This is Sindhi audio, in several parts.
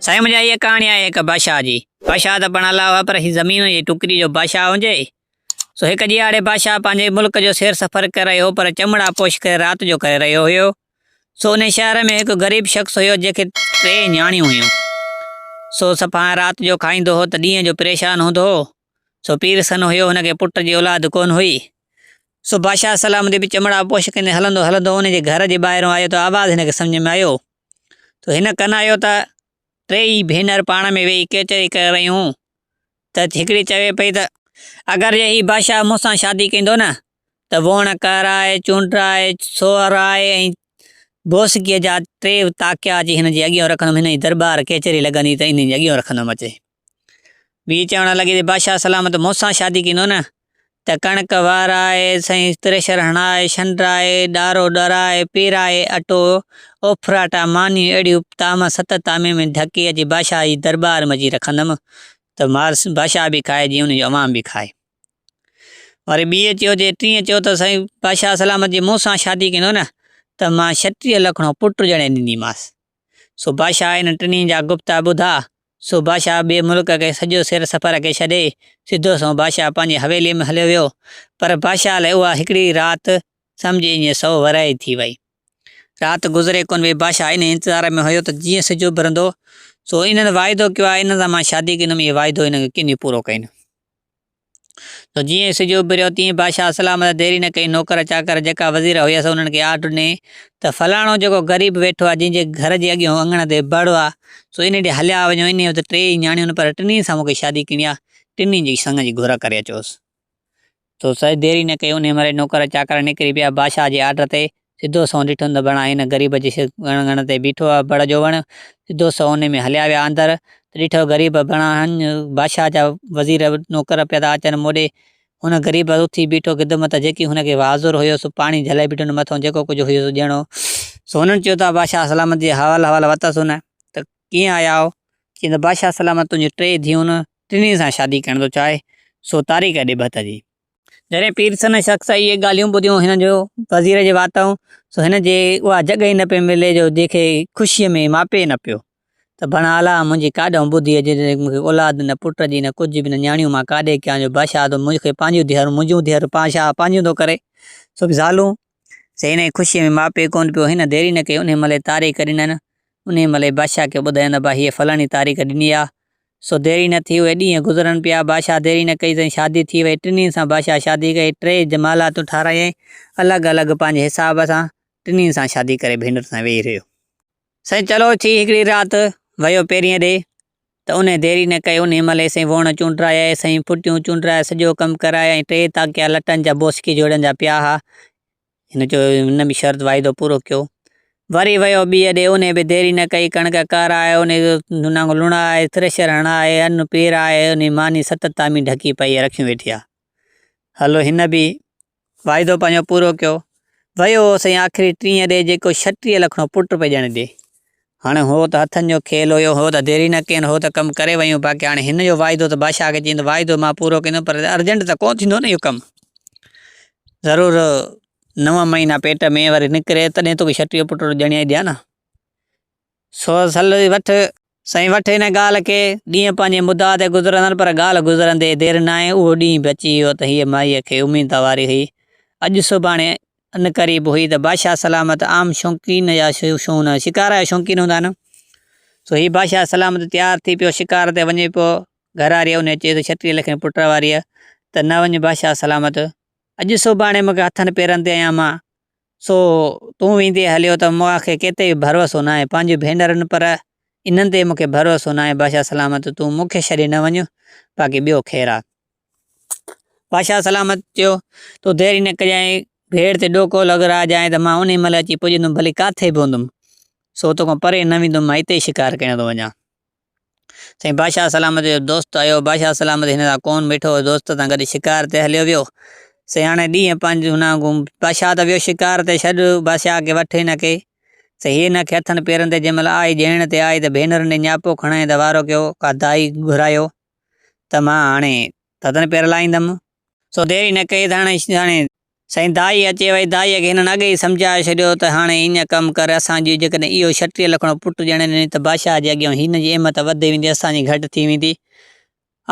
سائين منهنجا هيء ڪهاڻي آهي هڪ بادشاهه جي. بادشاهه ته پاڻ الله هو پر هي زمين جي ٽڪري جو بادشاهه هجي. سو هڪ ڏيهاڙي بادشاهه پنهنجي ملڪ جو سير سفر ڪري رهيو هو پر چمڙا پوش ڪري رات جو ڪري رهيو هيو. سو انهي شهر ۾ هڪ غريب شخص هيو جنهن کي ٽي نياڻيون هيون. سو صفا رات جو کائيندو هو ته ڏينهن جو پريشان هوندو هو. سو پير سن هيو هن کي پٽ جي اولاد ڪونه هئي. سو بادشاهه سلامتي به چمڙا پوش ڪندي هلندو هلندو ان جي گهر جي ٻاهرون آيو ته آواز هن کي سمجهه ۾ آيو. ته هن ڪنايو ته ٽيئي ڀينر پاڻ ۾ ويهي ڪچهري ڪري رهيون هيون ته هڪڙي چوي پئي ته. اگر جي هي بادشاهه مون سان شادي ڪندو نه ته ووڻ ڪهرائي، چونڊرائي، سوهرائي ۽ بوسڪيء جا ٽي تاڪيا اچي هن جي اڳيان رکندم، هن جي درٻار ڪچهري لڳندي ته انهن جي اڳيان رکندم اچي. ٻي چوڻ لڳي ته بادشاهه سلامت مون سان شادي ڪندو نه ته ڪڻڪ وهرائي، سائين ٿريشر هڻائي، ڇنڊرائي، ڏارو ڏرائي، پيرائي، اٽو، اوڦراٽا، مانيون اهڙيون طعام ست طعامي ۾ ڍڪي اچي بادشاهه جي درٻار ۾ اچي رکندم ته بادشاهه به کائي جيئن ان جو عوام به کائي. وري ٻيء چيو جي ٽينء چيو ته سائين بادشاهه سلامت جي مون سان شادي ڪندو نه ته مان 36 لکڻو پٽ ڄڻي ڏينديمانس. سو بادشاهه انهن ٽنهي جا گفتا ٻڌا. سو بادشاهه ٻئي ملڪ کي سڄو سير سفر کي ڇڏي، سڌو سنئون بادشاهه پنهنجي حويليء ۾ هليو ويو. پر بادشاهه لاء اها هڪڙي رات سمجهه ائين سئو ورهيه ٿي وئي. رات گذري ڪونه وئي، بادشاهه انهيء انتظار ۾ هيو ته جيئن سج اڀرندو، سو انهن واعدو ڪيو آهي، انهن سان مان شادي ڪندم، اهو واعدو انهن کي ڪيئن پورو ڪين. سو جيئن سج اڀريو، تيئن بادشاهه سلامت ديري نه ڪئي، نوڪر چاڪر جيڪا وزير هيس، انهن کي آرڊر ڏني ته فلاڻو جيڪو غريب ويٺو آهي، جنهن جي گهر جي اڳيان اڱڻ تي بڙ آهي، سو انهي ڏي هليا وڃو، انهي وٽ ٽي ئي نياڻيون آهن، پر ٽنهي سان مون کي شادي ڪرڻي آهي، ٽنهي جي سڱ جي گهر ڪري اچوس. سو سج ديري نه ڪئي، انهي مهل نوڪر چاڪر نڪري پيا، بادشاهه جي آرڊر تي سڌو سنئون ڏٺن ته بڻا هن غريب جي اڱڻ تي بيٺو آهي بڙ جو وڻ، سڌو سنئون انهي ۾ هليا ويا اندر ته ڏٺو غريب بڻا هن بادشاهه جا وزير نوڪر پيا ٿا اچن موڏي، هن غريب اٿي بيٺو خدمت جيڪي هن کي حاضر هيو سو پاڻي جهلي بيٺو ان مٿئون جيڪو ڪجهه هيو سو ڏيڻو سو هنن چيو ته بادشاهه سلامت جي حوال حوال ورتس هن ته ڪيئن آيا آهيو؟ چيائين ته بادشاهه سلامت تنهنجون ٽي ڌيئون ٽنهي سان شادي ڪرڻ ٿو چاهي سو تاريخ ڏي ڀت جي. جڏهن پيرسن شخص اهي ڳالهيون ٻڌيون هن جو وزير جي واتئون، سو هن جي اها جڳهه ئي نه پئي ملي جو جنهن کي خوشيء ۾ ماپي نه پيو ته بڻ اعليٰ منهنجي ڪاڏهون ٻڌي اڄ مون کي اولاد نه پٽ جي نه ڪجهه به نه نياڻيون مان ڪاڏي ڪيان جو بادشاهه ٿو مون کي پنهنجون ڌيئرون منهنجون ڌيئرون بادشاهه پنهنجون ٿو ڪري سو به زالون سي هن جي خوشيء ۾ ماپي ڪونه پيو هن ديري نه ڪئي انهيء مهل تاريخ ڏنن انهيء مهل بادشاهه کي ٻڌايائين ته ڀاء هيء فلاڻي تاريخ ڏني آ. سو ديري نه ٿي، اهي ڏينهن گذرن پيا. بادشاهه ديري نه ڪئي، سائين شادي ٿي وئي. ٽنهي سان بادشاهه شادي ڪئي. ٽي جمالاتون ٺارايائين، الڳ الڳ پنهنجي حساب سان ٽنهي سان شادي ڪري ڀينر سان ويهي رهيو. سائين چلو ٿي هڪڙي رات ويو پيرينء ڏي ته انهيء ديري نه ڪئي. انهيء مهل سائين ووڻ چونڊرايائين، سائين ڦٽيون چونڊرائي سڄو ڪم ڪرايائين. ٽي تاڪيا لٽن جا بوسڪي جوڙين جا پيا ها. هن چيو، هن به شرط واعدو پورو ڪيو. وري ويو ٻيء ڏي، انهيء به ديري نه ڪئي، ڪڻڪ ڪهرائي، انهيء جو نانگ لڻائي، ٿريشر هڻائي، ان پيرائي، انهيء ماني ست تامي ڍڪي پئي رکيون ويٺي آ. هلو هن به واعدو پنهنجو پورو ڪيو. ويو هو سائين آخري ٽينء ڏي، جيڪو 36 لکڻو پٽ پئي ڄڻي ڏي. هاڻي هو ته هٿن جو کيل هيو، هو ته ديري نه ڪين، هو ته ڪم ڪري ويون، باقي هاڻي هن جو واعدو ته بادشاهه کي چيائين ته واعدو مان پورو ڪندم پر ارجنٽ ته ڪونه ٿيندو نه اهو ڪم. ضرور نو مهينا پيٽ ۾ وري نڪري تڏهن توکي 36 پٽ ڄڻيائي ڏيان نه. سو اصل وٺ سائين وٺ هن ڳالهه کي، ڏينهن پنهنجي مدعا تي گذرندا آهن پر ڳالهه گذرندي دير ناهي، اهو ڏينهن به اچي ويو ته هيء مائيء کي اميد واري هئي، اڄ سڀاڻي عنقريب هئي ته بادشاهه سلامت عام شوقين يا شون شڪار جا شوقين هوندا آهن، سو هي بادشاهه سلامت تيار ٿي پيو شڪار تي وڃي پيو، گهر واريء انهيء چيس 36 لکين پٽ واريء ته نه وڃ بادشاهه سلامت، اڄ سڀاڻي مون کي هٿن پيرن تي آهيان مان، سو تون ويندين هليو ته مون کي ڪنهن تي به ڀروسو ناهي، پنهنجون ڀينرن پر انهن تي مون کي ڀروسو ناهي، بادشاهه سلامت تون مون کي ڇڏي نه وڃ، باقي ٻيو خير آ. بادشاهه سلامت چيو، تون دير ئي نه ڪجانء، ڀيڙ تي ڏوڪو لڳراجانء ته مان انهي مهل اچي پڄندم، ڀلي ڪاٿي به هوندم، سو توکان پري نه ويندم، مان هتي ئي شڪار ڪرڻ ٿو وڃان. سائين بادشاهه سلامت جو دوست آيو، بادشاهه سلامت هن سان ڪونه بيٺو، دوست سان گڏ شڪار تي هليو ويو. سائين هاڻي ڏينهن پنج هن بادشاهه ته ويو شڪار تي، ڇڏ بادشاهه کي وٺ هن کي. سائين هي هن کي هٿن پيرن تي جنهن مهل آئي ڄڻڻ تي آئي ته ڀينرن ڏي نياپو کڻائين ته وارو ڪيو ڪا دائي گهرايو ته مان هاڻي هٿن پير لائيندم. سو دير ئي نه ڪئي ته هاڻي هاڻي. سائين دائي اچي وئي، دائيء کي هنن اڳي ئي سمجهائي ڇڏيو ته هاڻي ايئن ڪم ڪر، اسان جي جيڪڏهن اهو 36 لکڻو پٽ ڄڻي ڏني ته بادشاهه جي اڳيان هن جي اهميت وڌي ويندي، اسان جي گهٽ ٿي ويندي.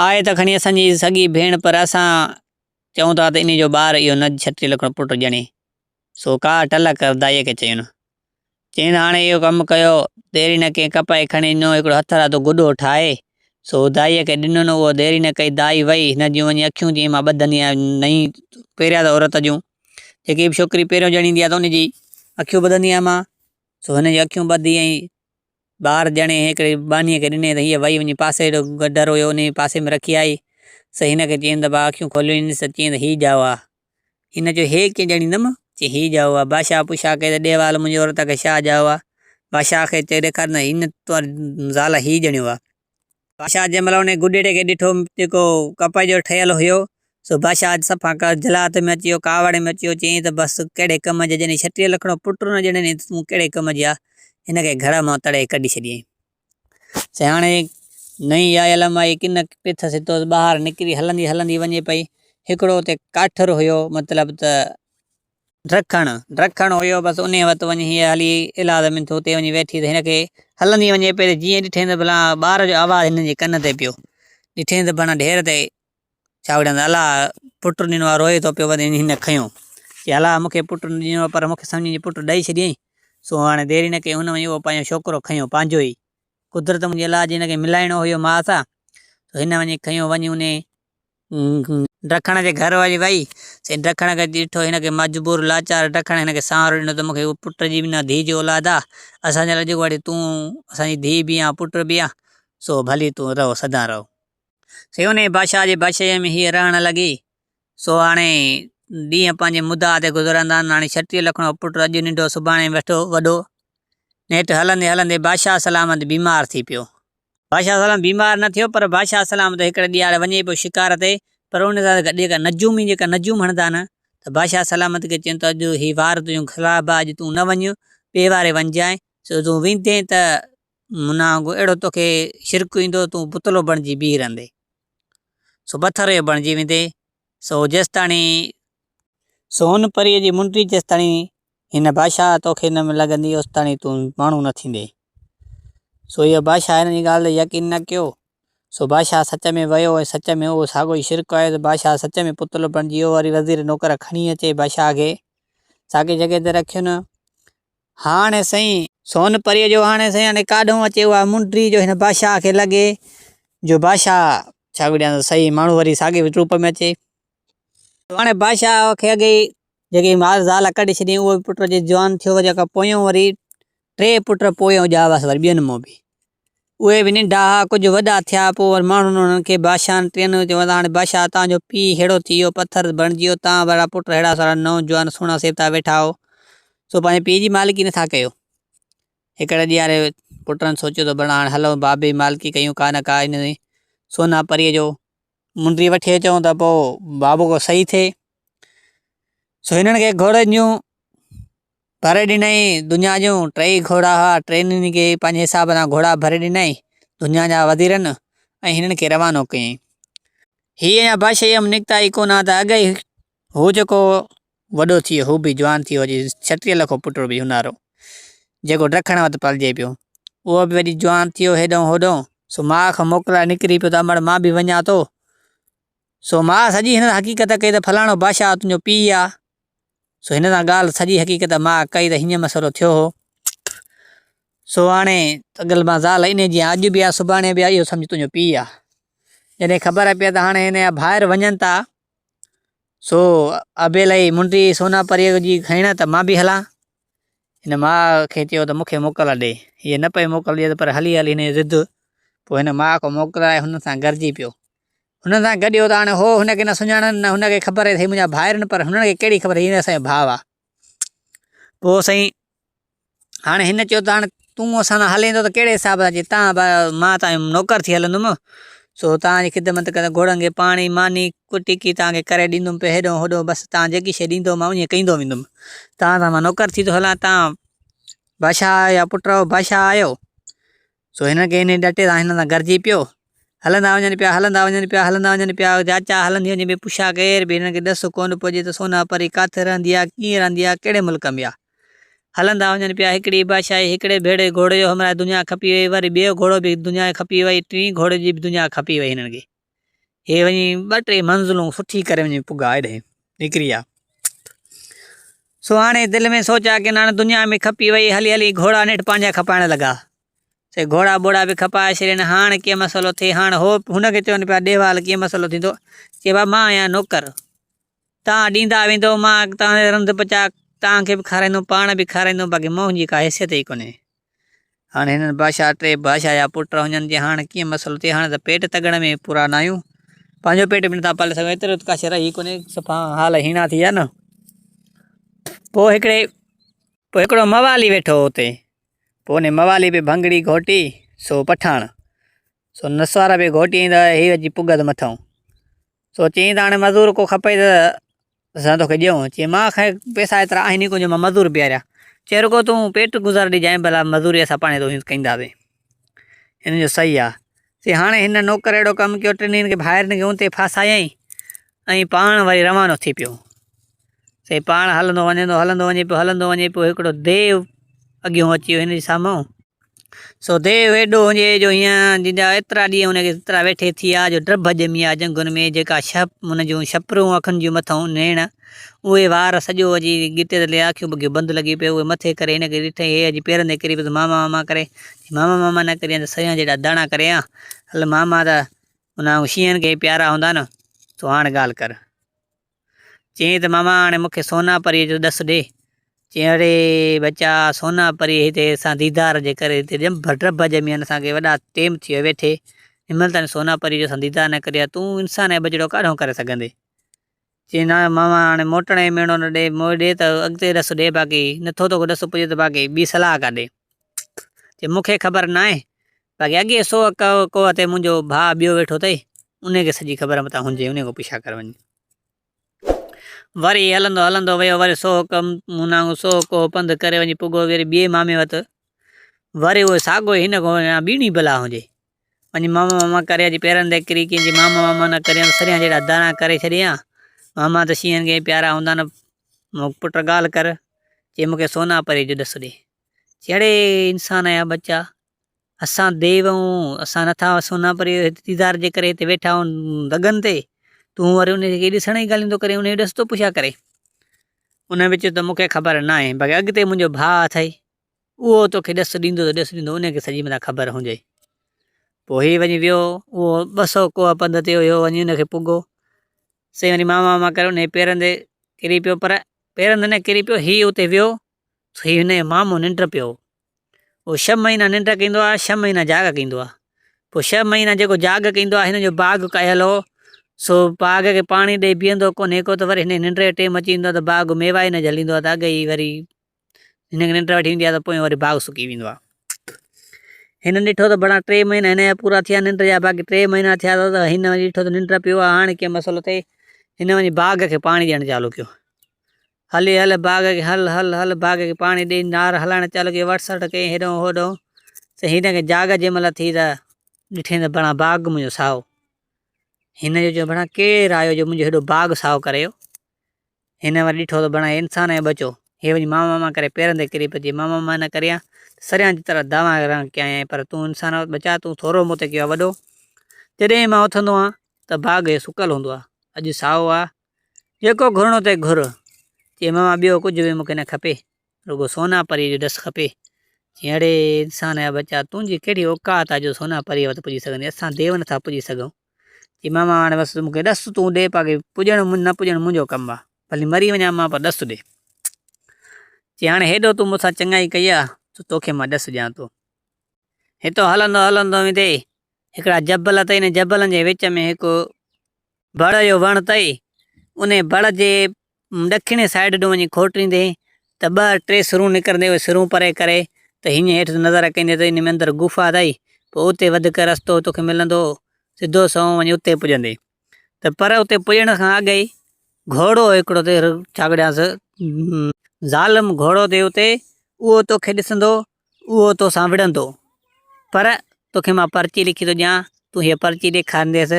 آهي ته کڻي اسان جي سڳي ڀيڻ پر اسان چئون ٿا ته انهيء جو ٻار اهو نه 36 لکڻو پٽ ڄڻي. سو ڪا ٽل ڪر، دائيء کي چيائين. چيائين ته هاڻي اهو ڪم ڪيو، ديري نه ڪنهن ڪپائي کڻي ڏنو، هڪڙو هٿرادو گڏو ٺاهي، سو دائيء کي ڏنو نه اهو ديري نه ڪئي، دائي وئي، هن جون وڃي اکيون جيئن مان ٻڌندي آهيان، نئين پهريان ته عورت جون، جيڪي به ڇوڪري پهريون ڄڻيندي آهي ته ان جي اکيون ٻڌندي آهيان مان، سو هن جون اکيون ٻڌي ۽ ٻار ڄڻي هڪڙي ٻانهيء کي ڏني ته هيء وئي وڃي پاسي جو گڍر هيو، انهيء پاسي ۾ رکي آئي، سو هن کي چيائين ته ڀاء اکيون کوليونس ته چيائين ته هي ڄائو آهي. هن چيو، هي ڪيئن ڄڻيندم؟ چي، هي ڄائو آ. بادشاهه پڇا ڪئي ته ڏي وال منهنجي عورت کي ڇا ڄائو آ؟ بادشاهه کي چئي ڏيکار نه هن تنهنجي زال هي ڄڻيو آ. بادشاهه جنهن مهل انهيء گڏيڙي کي ڏٺو، جيڪو ڪپهه جو ٺهيل هيو، سو بادشاهه صفا جلات ۾ اچي ويو، ڪاوڙ ۾ اچي ويو، چيائين ته بس ڪهڙي ڪم جي جڏهن 36 لکڻو پٽ نه ڄڻي ڏنئي ته تون ڪهڙي ڪم جي آ؟ هن کي گهر مان تڙي ڪڍي ڇڏيائين. سياڻي نئين آيل مائي ڪن پٿ ستو ٻاهر نڪري هلندي هلندي وڃي پئي. هڪڙو اتي ڪاٺر هيو مطلب ته ڊکڻ، ڊکڻ هيو بس انهيء وٽ وڃي هيء هلي ايلاز منٿ اتي وڃي ويٺي ته هن کي هلندي وڃي پئي ته جيئن ڏٺائين ته ڀلا ٻار جو آواز هن جي ڪن تي پيو. ڏٺائين ته بڻ ڍير تي ڇا وڙهندو الله پٽ ڏنو آ روئي ٿو پيو وري هن کنيو چي الله مون کي پٽ نه ڏنو پر مون کي سمجهي پٽ ڏئي ڇڏيائين سو هاڻي دير ئي نه ڪئي هن وڃي اهو پنهنجو ڇوڪرو کنيو پنهنجو ئي قدرت منهنجي الله جي هن کي ملائڻو هيو ماء سان سو هن وڃي کنيو وڃي انهي ڊکڻ جي گهر وڃي وئي سائين ڊکڻ کي ڏٺو هن کي مجبور لاچار ڊکڻ هن کي سهارو ڏنو ته مون کي پٽ جي به نه ڌيء جي اولاد آ اسان جي لاء جيڪو وٺي تون اسان جي ڌيء به آن پٽ به آن سو ڀلي تون رهو سدا رهو. سي انهيء بادشاهه جي بادشاهيء ۾ هيء رهڻ لڳي. سو هاڻي ڏينهن پنهنجي مدعا تي گذرندا آهن. هاڻي 36 لکڻو پٽ اڄ ننڍو سڀاڻي ويٺو وڏو. نيٺ هلندي هلندي بادشاهه سلامت بيمار ٿي پيو. بادشاهه سلامت بيمار نه ٿيو پر بادشاهه سلامت هڪڙي ڏيهاڙي وڃي پيو شڪار تي پر ان سان گڏ جيڪا نجومي جيڪا نجوم هڻندا آهن ته بادشاهه سلامت کي چين ته اڄ هي وار تنهنجو خراب آهي اڄ تون نه وڃ ٻئي واري وڃجانء سو تون ويندين ته منا وانگر اهڙو توکي شرڪ ايندو تون پتلو بڻجي بيهي رهندين، سو پٿر جو بڻجي ويندين، سو جيستاڻي. سون پريء جي منڊي جيستاڻي هن بادشاهه توکي نه لڳندي اوستاڻي تون ماڻهو نه ٿيندين. سو اهو بادشاهه هن جي ڳالهه تي يقين نه ڪيو، سو بادشاهه سچ ۾ ويو ۽ سچ ۾ اهو ساڳيو ئي شرڪ آيو ته بادشاهه سچ ۾ پتلو بڻجي ويو. وري وزير نوڪر کڻي اچي بادشاهه کي ساڳي جڳهه تي رکين. هاڻي سائين! سون پريء جو هاڻي سائين هاڻي ڪاڏهون اچي اها منڊي جو هن بادشاهه کي لڳي جو بادشاهه ڇا ڪريان ته صحيح ماڻهو وري ساڳي روپ ۾ اچي. هاڻي بادشاهه کي اڳي ئي جيڪي مال زال ڪڍي ڇڏيائين اهو به پٽ جي جوان ٿيو جيڪا پويون وري ٽي پٽ پويون ڄاوس وري ٻين مون به. اهي به ننڍا ها، ڪجهه وڏا ٿيا، پوء وري ماڻهن انهن کي بادشاهن ٽين چيو ته هاڻي بادشاهه توهان جو پيء ههڙو ٿي ويو، پٿر بڻجي ويو، توهان وارا پٽ ههڙا سارا نوجوان سهڻا سيبتا ويٺا آهيو، سو پنهنجي پيء جي مالڪي نٿا ڪيو. هڪڙي ڏيهاڙي پٽن سوچيو ته ڀلا هاڻي هلون بابي جي مالڪي ڪيون ڪا نه ڪا ان سونا پريء جو منڊي وٺي اچون ته پوء بابو ڪو صحيح ٿئي. سو هنن کي گهوڙن جون ڀري ڏنائين، دنيا جون ٽيئي گهوڙا هئا، ٽنهي کي پنهنجي حساب سان گهوڙا ڀري ڏنائين، دنيا جا وزيرن ۽ هنن کي روانو ڪيائين. هي اڃا بادشاهيء مان نڪتا ئي ڪونه ها ته اڳ ئي هو جيڪو وڏو ٿي ويو، هو به جوان ٿي ويو، 36 لکو پٽ به هنارو، جيڪو ڊکڻ وٽ پلجي پيو، اهو به وڏي جوان ٿي ويو، هيڏانهن هوڏانهن، سو ماء کان موڪلائي نڪري پيو ته امڙ مان به وڃان ٿو، سو ماء سڄي هن سان حقيقت ڪئي ته فلاڻو بادشاهه تنهنجو پيء آ. سو هن سان ڳالهه سڄي حقيقت ماء ڪئي ته هيئن مسئلو ٿيو هو. سو هاڻي اڳل مان زال انهيء جيان اڄ به آ سڀاڻي به آ اهو سمجهه تنهنجو پيء آ. جڏهن خبر پئي ته هاڻي هن جا ڀائر وڃن ٿا سو ابي لئي منڊي سونا پريء جي کڻڻ ته مان به هلان. هن ماء کي چيو ته مون کي موڪل ڏي. هيء نه پئي موڪل ڏئي پر هلي هلي هن جو ضد پوء هن ماء کان موڪلائي هن سان گڏجي پيو. هن سان گڏيو ته هاڻي هو هن کي نه سڃاڻن نه هن کي خبر آهي ته هي منهنجا ڀائر آهن پر هنن کي ڪهڙي خبر هي اسان جو ڀاء آهي. پوء سائين هاڻي هن چيو ته هاڻي تون اسان سان هلين ٿو ته ڪهڙي حساب سان چي تان مان تان جو نوڪر ٿي هلندم سو تان جي خدمت ڪندم گهوڙن کي پاڻي ماني ٽڪي تان کي ڪري ڏيندم پيو هيڏو هوڏو بس تان جيڪي شيء ڏيندو مان انهيء ڪندو ويندم تان سان مان نوڪر ٿي ٿو هلان تان بادشاهه جا پٽ بادشاهه آيو سو هن کي انهيء ڏٽي سان هن سان گڏجي پيو. هلندا وڃن پيا، هلندا وڃن پيا، هلندا وڃن پيا، جاچا هلندي وڃي پئي، پڇا ڪير به هنن کي ڏس ڪونه پڄي ته سونا پري ڪاٿي رهندي آ، ڪيئن رهندي آ، ڪهڙي ملڪ ۾ آ. هلندا وڃن پيا، هڪڙي بادشاهي هڪڙي ڀيڙي گهوڙي جو همراهه دنيا کپي وئي، وري ٻيو گهوڙو به دنيا کپي وئي، ٽئين گهوڙي جي به دنيا کپي وئي هنن کي. هي وڃي ٻه ٽي منزلون سٺي ڪري وڃي پڳا هيڏانهن نڪري آ. سو هاڻي دل ۾ سوچيا ڪن هاڻي دنيا ۾ کپي وئي، هلي هلي گهوڙا نيٺ پنهنجا کپائڻ لڳا. سي گهوڙا ٻوڙا به کپائي ڇڏين، هاڻ ڪيئن مسئلو ٿئي، هاڻ هو هن کي چون پيا ڏيوال ڪيئن مسئلو ٿيندو؟ چي ڀاء مان آهيان نوڪر، توهان ڏيندا ويندو، مان توهان جي رنڌ پچاء توهان کي به کارائيندم، پاڻ به کارائيندم، باقي منهنجي ڪا حيثيت ئي ڪونهي. هاڻي هنن بادشاهه ٽي بادشاهه جا پٽ هجن جي هاڻ ڪيئن مسئلو ٿئي، هاڻي ته پيٽ تڳڻ ۾ پورا نه آهيون، پنهنجو پيٽ به نٿا پالي سگهون، ايترو ته ڪا شيء رهي ڪونهي، صفا حال هيڻا ٿي ويا نه. پوء هڪڙي پوء هڪڙو موالي ويٺو هو اتي، پوء انهي موالي به ڀنگڙي گهوٽي، سو پٺاڻ، سو نسوار به گهوٽي ايندا هيا، هي اچي پڳت مٿئون. سو چيائين ته هاڻي مزور ڪو کپئي ته اسان توکي ڏيون. چيائين مان کي پئسا ايترا آهن ئي ڪونه جو مان مزور بيهاريان. چيائين رڳو تون پيٽ گذر ڏجانء ڀلا مزوري اسان پاڻهي تو ڪنداسين. هن جو صحيح آ. چي هاڻي هن نوڪر اهڙو ڪم ڪيو ٽنهي کي ڀائرن کي ان تي ڦاسايائين ۽ پاڻ وري روانو ٿي پيو. سي پاڻ هلندو وڃندو هلندو وڃي پيو هلندو وڃي پيو هڪڙو ديو اڳيون اچي ويو هن جي سامهون. سو ديو ايڏو هجي جو هيئن جنهن جا ايترا ڏينهن هن کي ايترا ويٺي ٿي آ جو ڊڀ ڄمي آ ڄنگهن ۾ جيڪا شپ هن جون شپرون اکن جون مٿئون نيڻ اهي وار سڄو اچي ڳٽي تي اکيون ٻکيون بند لڳي پيو اهي مٿي ڪري هن کي ڏٺئي هي اچي پيرن تي ڪري پيس ماما ماما ڪري چي ماما ماما نه ڪرين ته سريان جيڏا داڻا ڪري آ هل ماما ته ان شينهن کي پيارا هوندا نه تون هاڻ ڳالهه ڪر. چيائين ته ماما هاڻي مون کي سونا پريء جو ڏس ڏي. چيائين اڙي ٻچا سونا پريء هتي اسان ديدار جي ڪري هتي ڄنڀ ڊڀ ڄمي آهن اسان کي وڏا ٽيم ٿي ويو ويٺي هن مهل تائين سونا پريء جو اسان ديدار نه ڪريو آهي تون انسان جو ٻچڙو ڪاڏهون ڪري سگهندين. چيائين نه ماما هاڻي موٽڻ جو ميڻو نه ڏي مون ڏي ته اڳتي ڏس ڏي باقي نٿو توکي ڏس پڄي ته باقي ٻي صلاح ڪا ڏي. چي مون کي خبر ناهي باقي اڳي سو ڪوهه تي منهنجو ڀاء ٻيو ويٺو اٿئي انهي کي سڄي خبر متان هجي انهي کان پڇا ڪر وڃي. وري هلندو هلندو ويو وري سو ڪم مونانگو سو ڪوهه پنڌ ڪري وڃي پڳو وري ٻئي مامي وٽ وري اهو ساڳو هن کان اڃا ٻيڻي بلا هجي وڃي ماما ماما ڪري اچي پيرن تي ڪري ڪين جي ماما ماما نه ڪريان ته سريان جهڙا داڻا ڪري ڇڏيان ماما ته شينهن کي پيارا هوندا نه مون پٽ ڳالهه ڪر چي مونکي سونا پري جو ڏس ڏي چي اڙي انسان آهيان ٻچا اسان ديو آهيون، اسان نٿا سونا پريء جو ديدار جي ڪري هتي ويٺا آهيون دڳن تي، تون وري ان کي ڏسڻ جي ڳالهيون ٿو ڪرين، ان جو ڏس ٿو پڇا ڪرين. ان به چيو ته مون کي خبر ناهي، باقي اڳتي منهنجو ڀاء اٿئي، اهو توکي ڏس ڏيندو ته ڏس ڏيندو، ان کي سڄي متان خبر هجي. پوء هي وڃي ويو، اهو 200 ڪوهه پنڌ تي هيو، وڃي ان کي پڳو. سي وڃي ماما ماما ڪري ان جي پيرن تي ڪري پيو، پر پيرن تي نه ڪري پيو، هي اتي ويو، هي هن جو مامو ننڊ پيو هو. اهو ڇهه مهينا ننڊ ڪندو آهي، ڇهه مهينا جاڳ ڪندو آهي. پوء ڇهه مهينا جيڪو جاڳ ڪندو آهي، هن جو باغ ڪيل هو، سو باغ کي پاڻي ڏئي بيهندو ڪونهي ڪو ته وري هن جي ننڊ جو ٽيم اچي ويندو آهي ته باغ ميوا ئي نه جهليندو آهي ته اڳ ئي وري هن کي ننڊ وٺي ويندي آهي ته پويان وري باغ سڪي ويندو آهي. هن ڏٺو ته بڻا ٽي مهينا هن جا پورا ٿيا ننڊ جا باقي ٽي مهينا ٿيا ته هن وڃي ڏٺو ته ننڊ پيو آهي هاڻي ڪيئن مسئلو ٿئي. هن وڃي باغ کي پاڻي ڏيڻ چالو ڪيو. هلي هل باغ کي هل هل هل باغ کي پاڻي ڏئي نار هلائڻ چالو ڪيو وٺ سٺ ڪئي هيڏانهن هوڏانهن ته هن کي جاڳ جنهن مهل ٿي ته ڏٺئين ته بڻا باغ منهنجو سائو هن جو چيو بڻا ڪير آيو جو منهنجو هيڏو باغ سائو ڪري ويو هن وري ڏٺو ته بڻا انسان جو ٻچو هي وڃي ماما ماما ڪري پيرن تي ڪري پئي ماما ماما نه ڪريان سريان جي طرح دعويٰ ڪيائين پر تون انسان ٻچا تون ٿورو مون تي ڪيو وڏو جڏهن مان اٿندو آهيان ته باغ هي سڪل هوندو آهي اڄ سائو آهي جيڪو گهرڻو اٿئي گهر. چي ماما ٻيو ڪجهه به مون کي نه کپي، رڳو سونا پريء جو ڏس کپي. چي اڙي انسان جا ٻچا، تنهنجي ڪهڙي اوقات آ جو سونا پريء وٽ پڄي سگهندين، اسان ديو نٿا پڄي سگهون. چي ماما هاڻي بس مون کي ڏس تون ڏي، باقي پڄڻ نه پڄڻ منهنجو ڪم آ، ڀلي مري وڃان مان پر ڏس ڏي. چي هاڻي هيڏو تون مون سان چڱائي ڪئي آ، سو توکي مان ڏس ڏيان ٿو. هتو هلندو هلندو ويندي هڪڙا جبل اٿئي، انهن جبلن جي وچ ۾ هڪ بڙ جو وڻ اٿئي، انهي بڙ جي ڏکڻي سائيڊ ڏانهن وڃي کوٽريندين ته ٻه ٽي سرون نڪرندي، اهي سرون پري ڪري ته هيئن هيٺ نظر ڪندين ته انهي ۾ اندر گفا اٿئي، پوء اتي وڌڪ رستو توکي ملندو، سڌو سنئون وڃي اتي پڄندين ته پر اتي پڄڻ کان اڳ ئي گهوڙو هڪڙو اٿئي ڇاڳڙيانس ظالم گهوڙو اٿئي اتي، اهو توکي ڏسندو اهو توسان وڙهندو، پر توکي مان پرچي لکي ٿو ڏيان، تون هيء پرچي ڏيکارينديس،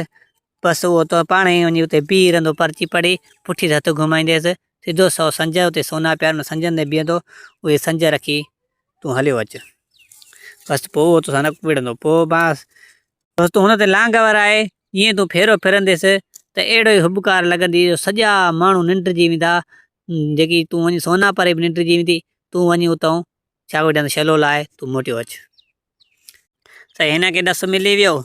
بس اهو ته پاڻ ئي وڃي اتي بيهي رهندو، پرچي پڙهي پٺي تي هٿ گهمائينديس، سڌو سنئون سنج اتي سونا پيا آهن، ان سنجن تي بيهندو، اهي سنج رکي تون هليو اچ. بس پوء اهو توسان نه وڙهندو. پوء بانس بس تون هن تي لانگ ورائي، جيئن تون ڦيرو ڦرنديس ته اهڙو ئي هٻڪار لڳندي جو سڄا ماڻهو ننڊجي ويندا، جيڪي تون وڃي سونا پري به ننڊجي ويندي، تون وڃي اتئون ڇا وٺندو شلو لاء تون موٽيو اچ. سائين هن کي ڏس ملي ويو.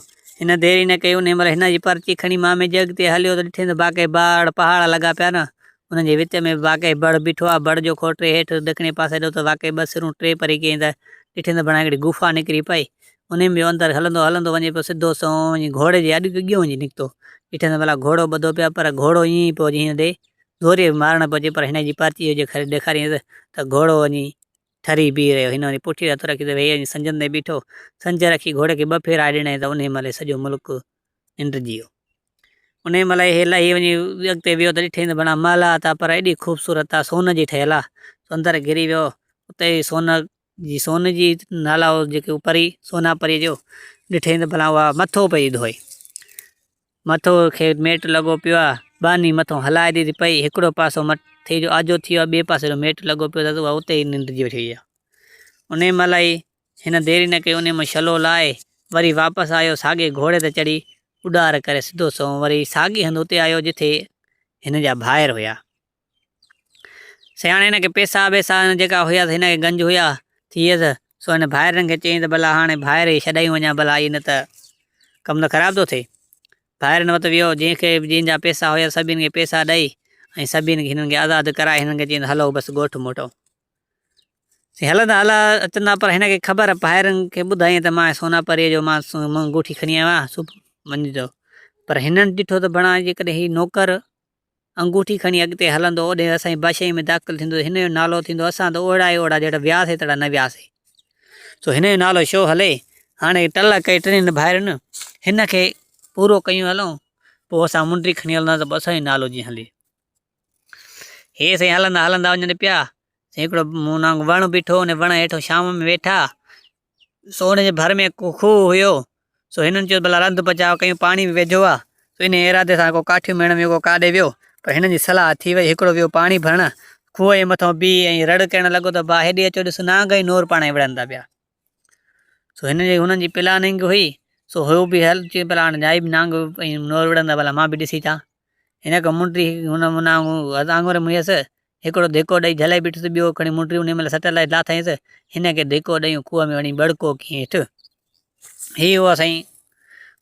هن دير ئي نه ڪئي انهي مهل هن جي پرچي کڻي مامي جي اڳتي هليو ته ڏٺئين ته باقي باڙ پهاڙ لڳا پيا نه انهن جي وچ ۾ به واقعي بڙ بيٺو آ بڙ جو کوٽري هيٺ ڏکڻي پاسي ڏو ته واقعي ٻه سرون ٽي پري ڪيائين ته ڏٺئين ته بڻا هڪڙي گفا نڪري پئي انهي ۾ اندر هلندو هلندو وڃي پيو سڌو سنئون وڃي گهوڙي جي اڳ اڳيون وڃي نڪتو ڏٺئين ته ڀلا گهوڙو ٻڌو پيو آ پر گهوڙو ائين ئي پيو جيئن هن ڏي زوريء به مارڻ پيو اچي پر هن جي پرچي هجي ڏيکاريائينس ته گهوڙو وڃي ٺري بيهي رهيو. هن وڃي پٺيء تي هٿ رکي ته ويهي وڃي سنجن تي بيٺو. سنج رکي گهوڙي کي ٻه ڦيرا ڏنائين ته انهيء مهل ئي سڄو ملڪ ننڊجي ويو. انهيء مهل ئي هي لهي وڃي اڳتي ويو ته ڏٺائين ته بڻا محلات آ پر ايڏي خوبصورت آ، سون جي ٺهيل آ. سو اندر گهري ويو. اتي ئي سون جي سون جي نالا هو جيڪي پري سونا پريء جو ڏٺائين ته ڀلا اها مٿو پئي ڌوئي. مٿو کي ميٽ لڳو پيو آ، ٻانهي مٿو هلائي ٿي پئي، هڪڙو پاسو مٿي جو آجو ٿي ويو آ، ٻئي پاسي جو ميٽ لڳو پيو اٿس، اها اتي ئي ننڊجي ويٺي آ. انهيء مهل ئي هن دير ئي نه ڪئي، انهيء مان شلو لاهي، وري واپس آيو، ساڳئي گهوڙي تي چڙهي، اڏار ڪري سڌو سنئون وري ساڳئي هنڌ اتي آيو، جتي هن جا ڀائر هيا. سياڻي هن کي پئسا ٻئسا جيڪا هيا هن کي گنج هيا ٿي ويس سو هن ڀائرن کي چيائين ته ڀلا هاڻي ڀائر هي ڇڏايون وڃان ڀلا هي نه ته ڪم ته خراب ٿو ٿئي. ڀائرن وٽ ويو جنهن کي به جنهن جا پئسا هيا سڀني کي پئسا ڏئي ۽ سڀني کي هنن کي آزاد ڪرائي هنن کي چيائين ته هلو بس ڳوٺ موٽو. سي هلندا هلا اچندا پر هن کي خبر ڀائرن کي ٻڌائين ته مان سونا پريء جو مان انگوٺي کڻي آيو آهيان سو وڃجو پر هنن ڏٺو ته بڻا جيڪڏهن هي نوڪر انگوٺي کڻي اڳتي هلندو، اوڏي اسان جي بادشاهيء ۾ داخل ٿيندو ته هن جو نالو ٿيندو، اسان ته اوهڙا ئي اوهڙا جهڙا وياسي تهڙا نه وياسي. سو هن جو نالو ڇو هلي؟ هاڻي ٽل ڪئي ٽنهي ڀائرن، هن کي پورو ڪيون هلون، پوء اسان منڊي کڻي هلنداسين ته پوء اسان جو نالو جيئن هلي. هي سائين هلندا هلندا وڃن پيا، سائين هڪڙو مونانگ وڻ بيٺو، ان وڻ هيٺو شام ۾ ويٺا، سو ان جي ڀر ۾ ڪو کوهه هيو، سو هنن چيو ته ڀلا رنڌ پچاء ڪيون، پاڻي به ويجهو آ، سو انهيء ارادي سان ڪو ڪاٺيون ميڙڻ ويو ڪو ڪاڏي ويو، پر هنن جي صلاح ٿي وئي، هڪڙو ويو پاڻي ڀرڻ، کوهه جي مٿئون بيهي ۽ رڙ ڪرڻ لڳو ته ڀاء هيڏي اچو ڏس نانگ ۽ نور پاڻ ۾ وڙهن ٿا پيا. سو هن جي هنن جي پلاننگ هئي، سو هو به هل چي ڀلا هاڻي جائي به نانگ ۽ نور وڙهن ٿا ڀلا مان به ڏسي اچان. هن کان منڊي هن آڱر ۾ هيس، هڪڙو ڌڪو ڏئي جهلي بيٺس، ٻيو کڻي منڊي انهيء مهل سٽ لاء لاٿائينس، هن کي ڌڪو ڏئي کوهه ۾ وڃي ٻڙڪو ڪيائين هيٺ. هي هو سائين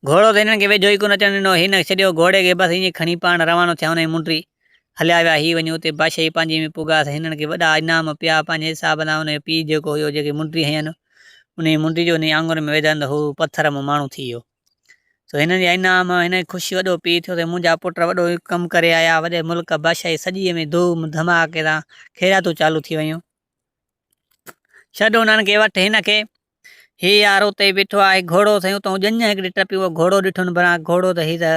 گهوڙو ته هنن کي ويجهو ئي ڪونه اچڻ ڏنو، هن ڇڏيو گهوڙي کي بس ائين کڻي پاڻ روانو ٿيا انهيء منڊي هليا ويا، هي وڃي اتي بادشاهي پنهنجي ۾ پڳا، هنن کي وڏا انعام پيا، پنهنجي حساب سان انهيء جو پيء جيڪو هيو جيڪي منڊي هنين انهيء منڊي جو انهيء آڱر ۾ وڌائين ته هو پٿر مان ماڻهو ٿي ويو. سو هنن جي انعام هن کي خوش وڏو پيء ٿيو ته منهنجا پٽ وڏو ڪم ڪري آيا، وڏي ملڪ بادشاهي سڄيء ۾ ڌوم ڌماڪي سان خيراتون چالو ٿي ويون. ڇڏ انهن کي وٺ هن کي. هي يار اتي ئي بيٺو آهي گهوڙو سائين اتان ڄڃ هڪڙي ٽپي اهو گهوڙو ڏٺو نه ڀلا گهوڙو ته هي ته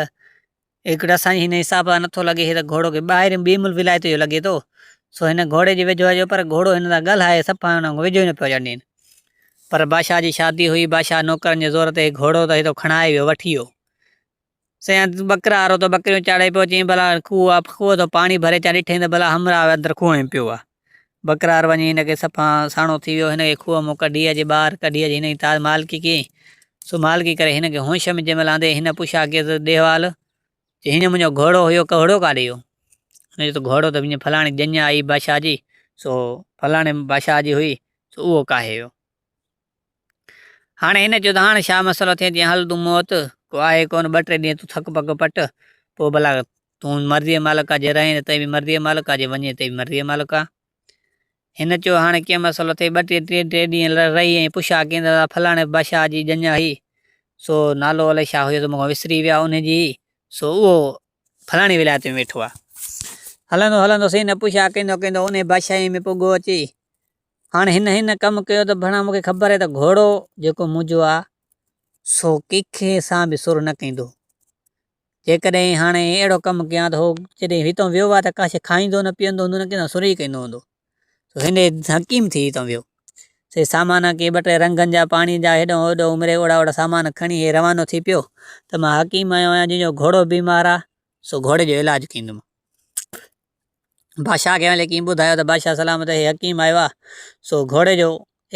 هڪڙو اسان جي هن حساب سان نٿو لڳي هي ته گهوڙو ڪي ٻاهرين ٻي ملڪ ولايت جو لڳي ٿو سو هن گهوڙي جي ويجهو آيو پر گهوڙو هن سان ڳالهائي صفا هن ويجهو ئي نه پيو اچڻ ڏين پر بادشاهه جي شادي هئي بادشاهه نوڪرن جي زور تي گهوڙو ته هتو کڻائي ويو وٺي ويو سيان ٻڪرا وارو ته ٻڪريون چاڙهي پيو چيائين ڀلا کوهه آ کوهه ته پاڻي ڀري اچان ڏٺائين ته ڀلا همراهه اندر کوهه ۾ پيو آ ٻڪرار وڃي هن کي صفا ساڻو ٿي ويو هن کي کوهه مان ڪڍي اچي ٻاهر ڪڍي اچي هن جي تاج مالڪي ڪيائين سو مالڪي ڪري هن کي هوش ۾ جنهن مهل آندي هن پڇا ڪيس ڏيهوال چي هن منهنجو گهوڙو هيو گهوڙو ڪاڏي ويو هن چيو ته گهوڙو ته وڃي فلاڻي ڄڃ آئي بادشاهه جي سو فلاڻي بادشاهه جي هئي سو اهو ڪاهي ويو هاڻي هن چيو ته هاڻ ڇا مسئلو ٿئي جيئن هل تون مون وٽ ڪو آهي ڪونه ٻه ٽي ڏينهن تون ٿڪ پڪ پٽ پوء ڀلا تون مرضيء مالڪ آ جي رهين ته به مرضيء مالڪ آ جي وڃين ته به مرضيء مالڪ آ. هن چيو هاڻي ڪيئن مسئلو ٿئي ٻه ٽي ٽي ٽي ڏينهن رهي ۽ پڇا ڪيائين ته فلاڻي بادشاهه جي ڄڃ هئي سو نالو الائي ڇا هيس مون کان وسري ويو آ انهي جي سو اهو فلاڻي ولايت ۾ ويٺو آ. هلندو هلندو سائين نه پڇا ڪندو ڪندو انهي بادشاهي ۾ پڳو اچي. هاڻ هن هن ڪم ڪيو ته ڀڻا مون کي خبر آهي ته گهوڙو جيڪو منهنجو آ سو ڪنهن سان به سر نه ڪندو. جيڪڏهن هاڻي اهڙو ڪم ڪيان ته هو جڏهن هتان ويو آ ته ڪا شيء کائيندو نه پيئندو هوندو نه ڪنهن سان سر ئي ڪندو هوندو. سو هن حڪيم ٿي هتان ويو. سي سامان ڪي ٻه ٽي رنگن جا پاڻي جا هيڏو هوڏو عمري اوڙا اوڙا سامان کڻي هي روانو ٿي پيو ته مان حڪيم آيو آهيان جنهن جو گهوڙو بيمار آ سو گهوڙي جو علاج ڪيندم. بادشاهه کي وڃي ڪنهن ٻڌايو ته بادشاهه سلامت هي حڪيم آيو آ سو گهوڙي جو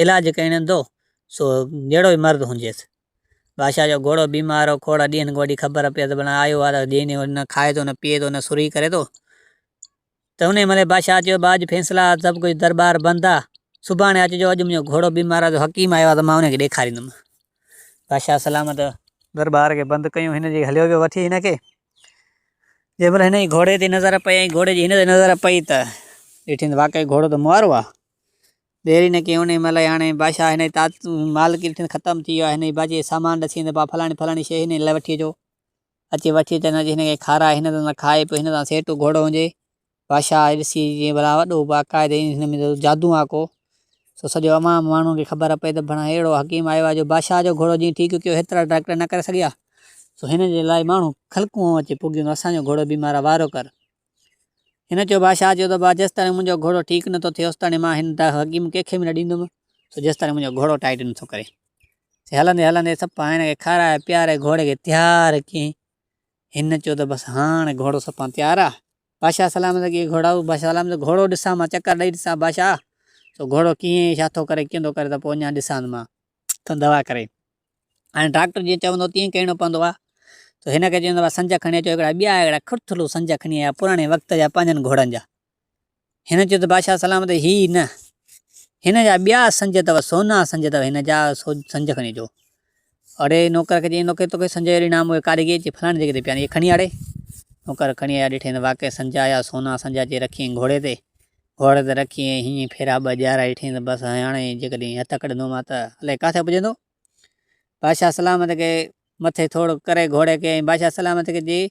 علاج ڪرڻيندو سو جهڙو به مرض هجيس. بادشاهه جو گهوڙو بيمار هو کوڙ ڏينهن کان وٺي خبر پيس ته ڀلا آيو آ ته جنهن نه کائي ٿو نه پيئي ٿو نه سرهي ڪري ٿو. ته انهيء مهل بادشاهه چيو، ڀاء اڄ فيصلا سڀ ڪجهه درٻار بند آ، سڀاڻي اچجو، اڄ منهنجو گهوڙو بيمار آ، سو حڪيم آيو آ ته مان انهيء کي ڏيکاريندم. بادشاهه سلامت درٻار کي بند ڪيون، هن جي هليو ويو وٺي هن کي. جنهن مهل هن جي گهوڙي تي نظر پئي ۽ گهوڙي جي هن تي نظر پئي ته ڏٺين ته واقعي گهوڙو ته مئارو آ. دير ئي نه ڪئي انهيء مهل ئي هاڻي بادشاهه هن جي تات مالڪي ڏٺين ختم ٿي ويو آ، هن جي باجي سامان ڏسين ته ڀاء فلاڻي فلاڻي شيء هن لاء وٺي اچو. اچي وٺي ته هن کي کارائي، هن تان کائي پوء هن تان سيٽو گهوڙو هجي. بادشاهه ڏسي جيئن ڀلا وڏو باقاعدي هن ۾ ته جادو آ ڪو. سو سڄو عوام ماڻهن کي خبر پئي ته ڀڻا اهڙو حڪيم آيو آ جو بادشاهه جو گهوڙو جيئن ٺيڪ ڪيو هيترا ڊاڪٽر نه ڪري سگهيا. سو هن جي لاء ماڻهو خلقون اچي پڳيون ته اسان جو گهوڙو بيمار آ وارو ڪر. هن چيو بادشاهه چيو ته ڀاء جيستاڻي منهنجو گهوڙو ٺيڪ نه ٿو ٿئي اوستاڻي مان هن حڪيم ڪنهن کي به نه ڏيندم سو جيستاڻي منهنجو گهوڙو ٽائيٽ نه ٿو ڪري. سي هلندي هلندي صفا هن کي کارائي پياري گهوڙي کي تيار ڪيائين. هن چيو ته بس هاڻ گهوڙو صفا تيار آ. بادشاهه سلامت ڪيئي گهوڙا بادشاهه سلامت گهوڙو ڏسان مان چڪر ڏئي ڏسان بادشاهه سو گهوڙو ڪيئن ڇا ٿو ڪري ڪيئن ٿو ڪري ته پوء اڃا ڏسان مان ته دوا ڪري. هاڻي ڊاڪٽر جيئن چوندو تيئن ڪرڻو پوندو آ ته هن کي چوندو آ سنج کڻي اچو هڪڙا ٻيا هڪڙا کڙٿلو سنج کڻي آيا پراڻي وقت جا پنهنجن گهوڙن جا. هن چيو ته بادشاهه سلامت هي نه هن جا ٻيا سنج اٿو سونا سنج اٿو هن جا سو سنج کڻي اچو. اڙي نوڪر کي چيائين نوڪر توکي سنج جو ڏنا اهي ڪاڏي گئي چي فلاڻي جڳهه تي پيا آهن اهي کڻي آڙي. نوڪر کڻي آيا ڏٺائين ته واقعي سنج آيا سونا سنج اچي رکيائين گهوڙي تي. گهوڙي تي رکي ۽ هيئن ڦيرا ٻه ڏيارائي ڏٺائين ته بس هاڻي جيڪڏهن هٿ ڪڍندومان ته الائي ڪاٿي پڄندو. بادشاهه سلامت کي مٿي ٿورو ڪري گهوڙي کي ۽ بادشاهه سلامت کي چئي،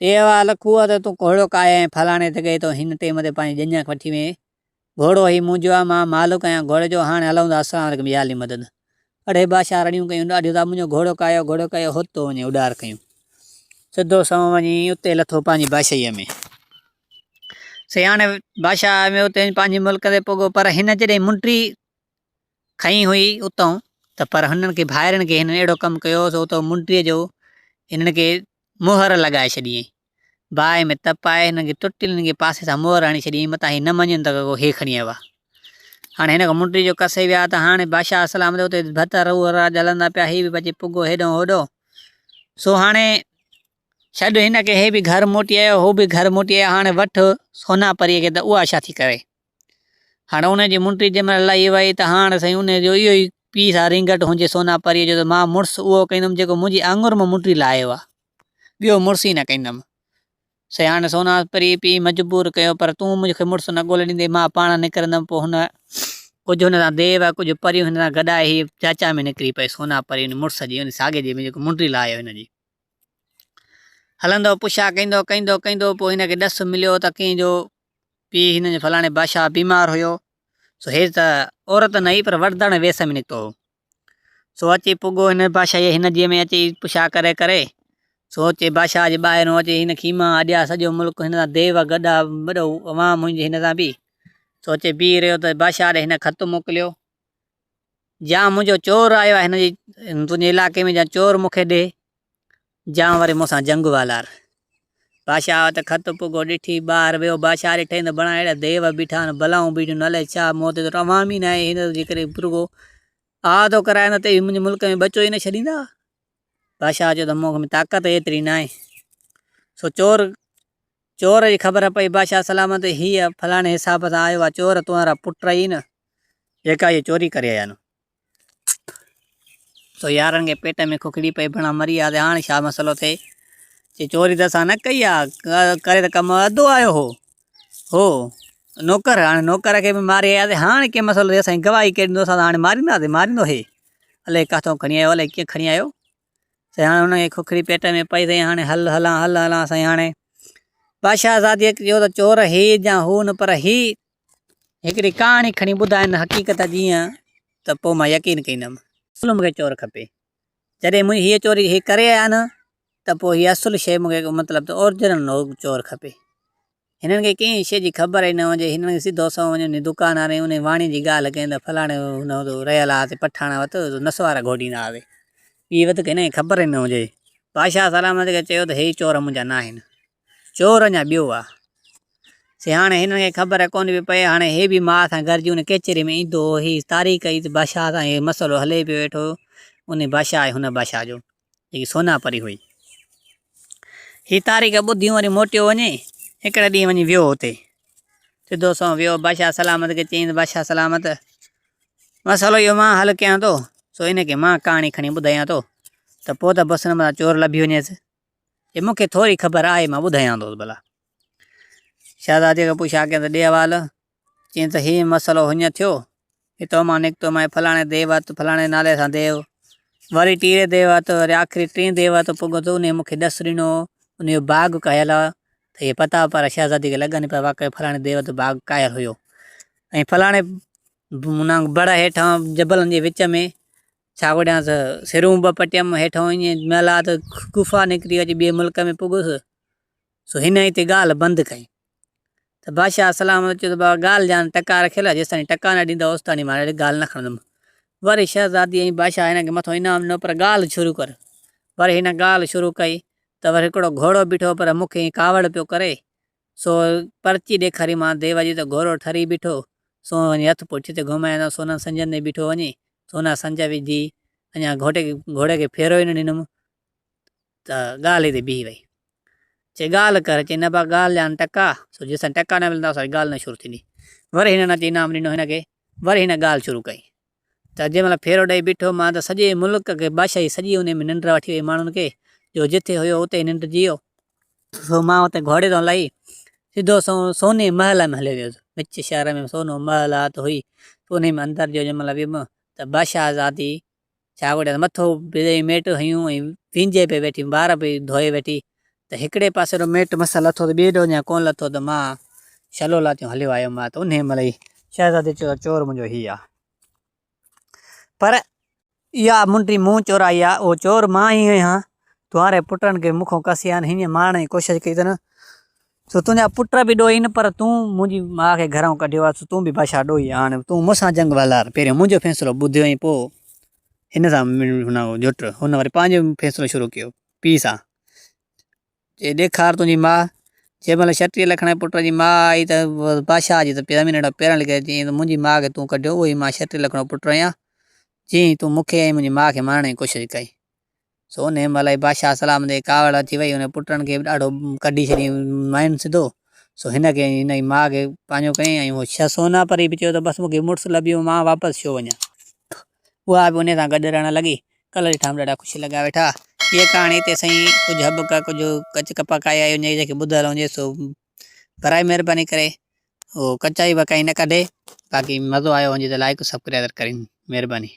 ٽي وار لکوء ته تون گهوڙو ڪاهي ۽ فلاڻي تي گئي تون هن ٽيم تي پنهنجي ڄڃ کي وٺي وئين. گهوڙو هي منهنجو آهي، مان مالڪ آهيان گهوڙي جو، هاڻي هلون ٿا السلام عليڪم يا علي مدد. اڙي بادشاهه رڙيون ڪيون ڏاڍيون ته منهنجو گهوڙو ڪاهيو گهوڙو ڪاهيو هوت تو وڃي اڏار ڪيون. سڌو سنئون وڃي اتي لٿو پنهنجي بادشاهيء ۾. سياڻي بادشاهه ۾ اتي پنهنجي ملڪ تي پڳو پر هن جڏهن منڊي کنئي هئي اتئون ته پر هنن کي ڀائرن کي هنن اهڙو ڪم ڪيو سو اتئون منڊيء جو هنن کي مهر لڳائي ڇڏيائين. باهه ۾ تپائي هنن کي ٽٽل هنن کي پاسي سان مهر هڻي ڇڏيائين متان هي نه مڃين ته ڪو هي کڻي آيو آهي. هاڻي هن کان منڊي جو کسي ويا ته هاڻي بادشاهه سلامت اتي ڀت روح راڄ هلندا پيا هي به بچي پڳو هيڏئون هوڏئون سو هاڻي ڇڏ هن کي هي به گهر موٽي آيو هو به گهر موٽي آيو هاڻي وٺ سونا پريء کي ته اها ڇا ٿي ڪري. هاڻي ان جي منٽي جنهن مهل لهي وئي ته هاڻ سائين ان جو اهو ئي پيء سان رينگٽ هجي سونا پريء جو ته مان مڙس اهو ڪندم جيڪو منهنجي آڱر مان منٽي لاهيو آ ٻيو مڙس ئي نه ڪندم. سائين هاڻي سونا پريء پيء مجبور ڪيو پر تون مون کي مڙس نه ڳولي ڏيندين مان پاڻ نڪرندم پوء هن ڪجهه هن سان ديو ۽ ڪجهه پريون هن سان گڏائي هي چاچا ۾ نڪري پئي سونا پري ان مڙس جي ان ساڳي جي ۾ جيڪو منٽي لاهيو هن جي. هلندو پڇا ڪندو ڪندو ڪندو پوء هن کي ڏس مليو ته ڪنهن جو پيء هن جو فلاڻي بادشاهه بيمار هيو سو هي ته عورت نه هئي پر ورداڻي ويس ۾ نڪتو هو سو اچي پڳو هن بادشاهي هن جي ۾ اچي پڇا ڪري ڪري سو اچي بادشاهه جي ٻاهرون اچي هن خيما اڏيا سڄو ملڪ هن سان ديو گڏا وڏو عوام هجي هن سان به سو اچي بيهي رهيو ته بادشاهه ڏي هن خط موڪليو جا منهنجو چور آيو آهي هن جي تنهنجي علائقي ۾ جا چور مون کي ڏي جا وري مون سان جنگ والار. بادشاهه وٽ خط پڳو ڏٺي ٻاهر ويو. بادشاهه ڏٺائين ته بڻا اهڙا ديو بيٺا آهن، بلائون بيٺيون آهن، الائي ڇا مون تي ته عوام ئي ناهي، هن جي ڪري رڳو آء ٿو ڪرايان نه ته اهي منهنجي ملڪ ۾ ٻچو ئي نه ڇڏيندا. بادشاهه چيو ته مون ۾ طاقت ايتري ناهي. سو چور چور جي خبر پئي بادشاهه سلامت هيء فلاڻي حساب سان آيو آهي، چور تنهنجا پٽ ئي نه جيڪا هيء چوري ڪري آيا آهن. سو يارن کي پيٽ ۾ ککڙي پئي بڻا مري ويا ته هاڻي ڇا مسئلو ٿئي چي چوري ته اسان نه ڪئي آ ڪري ته ڪم اڌو آيو هو هو نوڪر هاڻي نوڪر کي به ماري آيا ته هاڻي ڪي مسئلو ٿئي اسان گواهي ڪير ڏيندو اسان ته هاڻي مارينداسين ماريندو هي الائي ڪاٿو کڻي آيو الائي ڪيئن کڻي آيو سائين هاڻي هن کي ککڙي پيٽ ۾ پئي سائين هاڻي هل هلان هل هلان سائين هاڻي بادشاهه زادي چيو ته چور هي جا هو نه پر هي هڪڙي ڪهاڻي کڻي ٻڌائين حقيقت جيئن ته پوء مان يقين ڪندم. اصل مون کي چور کپي. جڏهن منهنجي هيء چوري هي ڪري آيا نه ته پوء هيء اصل شيء مون کي مطلب ته اورجنل چور کپي. هنن کي ڪنهن شيء جي خبر ئي نه هجي. هنن کي سڌو سنئون وڃي انهي دڪان واري ۽ انهي واڻيي جي ڳالهه ڪين ته فلاڻي هن وٽ رهيل آهي پٺاڻ وٽ نسوار گهوٽيندا هئاسين. ٻي وڌيڪ هنن کي خبر ئي نه هجي. بادشاهه سلامت کي چيو ته هي چور منهنجا ناهن. چور اڃا ٻيو آ. سي هاڻي هنن کي خبر ڪونه پئي پئي. هاڻي هي به ماء سان گڏجي ان ڪچهري ۾ ايندو هو. هي تاريخ ئي ته بادشاهه سان هي مسئلو هلي پيو ويٺو هو. انهي بادشاهه ۽ هن بادشاهه جو. جيڪي سونا پري هئي. هي تاريخ ٻڌيون وري موٽيو وڃي. هڪڙي ڏينهن وڃي ويو اتي. سڌو سنئون ويو بادشاهه سلامت کي چيائين ته بادشاهه سلامت! مسئلو اهو مان حل ڪيان ٿو، سو ان کي مان ڪهاڻي کڻي ٻڌايان ٿو ته پوء ته بس ان مٿان چور لڀي وڃيس. جي مون کي ٿوري خبر آهي مان ٻڌايان ٿو ڀلا. شهزادي کان پڇا ڪيائين ته ڏي حوال. چيائين ته هي مسئلو هيئن ٿيو، هتان مان نڪتو مان فلاڻي ديو وٽ فلاڻي نالي سان ديو، وري ٽيري ديو وٽ، وري آخري ٽئين ديو وٽ پڳو ته انهي مون کي ڏس ڏنو، انهي جو باغ ڪاهيل آهي ته هي پتا پر شهزادي کي لڳن پيا واقعي فلاڻي ديو وٽ باغ ڪاهيل هيو ۽ فلاڻي بڙ هيٺان جبلن جي وچ ۾ ڇا ڪڍيانس سرون ٻه پٽيم هيٺان ائين محلات غفا نڪري اچي ٻئي ملڪ ۾ پڳس سو هن هتي ڳالهه بند ڪئي ته بادشاهه سلامت چيو ته بابا ڳالهه جان ٽڪا رکيل آهي جيستائين ٽڪا نه ڏيندؤ اوستائين مان اهڙي ڳالهه نه کڻندم. وري شهزادي ۽ بادشاهه هن کي مٿو انعام ڏنو پر ڳالهه شروع ڪر. وري هن ڳالهه شروع ڪئي ته وري هڪڙو گهوڙو بيٺو پر مون کي ائين ڪاوڙ پيو ڪري سو پرچي ڏيکاري مان ديو جي ته گهوڙو ٺري بيٺو سو وڃي هٿ پٺي تي گهمايان ته سونن سنجن تي بيٺو وڃي سونا سنج وجهي اڃا گهوڙي کي ڦيرو ئي نه ڏنم ته ڳالهه هتي بيهي وئي. چي ڳالهه ڪر، چي نه با ڳالهه ڏيان ٽڪا، سو جيستائين ٽڪا نه ملندا اوستائين ڳالهه نه شروع ٿيندي. وري هنن اچي انعام ڏنو هن کي، وري هن ڳالهه شروع ڪئي ته جنهن مهل ڦيرو ڏئي بيٺو مان ته سڄي ملڪ کي بادشاهي سڄي انهي ۾ ننڊ وٺي وئي ماڻهن کي جو جٿي هيو اتي ئي ننڊ جي ويو. سو مان اتي گهوڙي تان لهي سڌو سنئون سوني محل ۾ هليو ويس. وچ شهر ۾ سونو محلات هئي، سو انهي ۾ اندر جو جنهن مهل ويم ته بادشاهه زادي ڇا وڙهيس مٿو به ڏئي ميٽ هنيون ۽ وينجهي پئي ويٺي وار به ڌوئي ويٺي ته هڪڙي پاسي رو ميٽ مس لٿو ته ٻئي ڏو اڃا ڪونه لٿو ته مان شلو لاتيون هليو آيو مان ته انهيء مهل ئي شهزادي چيو ته چور منهنجو هي آ پر اها منڊي مون چورائي آ اهو چور مان ئي آهيان تنهاري پٽن کي مون کان کسي آهن هيئن مارڻ جي ڪوشش ڪئي اٿن سو تنهنجا پٽ به ڏوهي آهن پر تون منهنجي ماء کي گهران ڪڍيو آهي سو تون به بادشاهه ڏوهي آهين هاڻي تون مون سان جنگ والار پهريون منهنجو فيصلو ٻڌ ۽ پوء هن سان هن جٽ هن وري پنهنجو فيصلو شروع ڪيو پيء سان چي ڏيکار تنهنجي ماء جنهن مهل ڇٽيهه لکڻ جي پٽ جي ماء آئي ته بادشاهه جي ته زمين هيٺان پيرن لڳي چيائين ته منهنجي ماء کي تون ڪڍيو اهو ئي مان ڇٽيهه لکڻ جو پٽ آهيان جنهن تون مون کي ۽ منهنجي ماء کي مارڻ جي ڪوشش ڪئي سو انهيء مهل ئي بادشاهه سلامت کي ڪاوڙ اچي وئي. انهن پٽن کي به ڏاڍو ڪڍي ڇڏيائين مائين سڌو. سو هن کي ۽ هن جي ماء کي پنهنجو ڪيائين ۽ اهو سونا پري به چيو ته بس مون کي مڙس لڀي ويو مان واپس ڇو وڃان. اها به انهيء سان گڏ رهڻ لڳي. ڪلهه ڏٺام ڏاڍا خوش لڳا ويٺا. هيء ڪهاڻي هتي سائين ڪجهه هٻڪ ڪجهه ڪچ ڪپڪائي آئي هجي جنهن کي ٻڌل هجي سو برائي مهرباني ڪري اهو ڪچائي وڪائي نه ڪڍي. باقي مزو آيو هجي ته لائيڪ سبڪرائير ڪرين. مهرباني.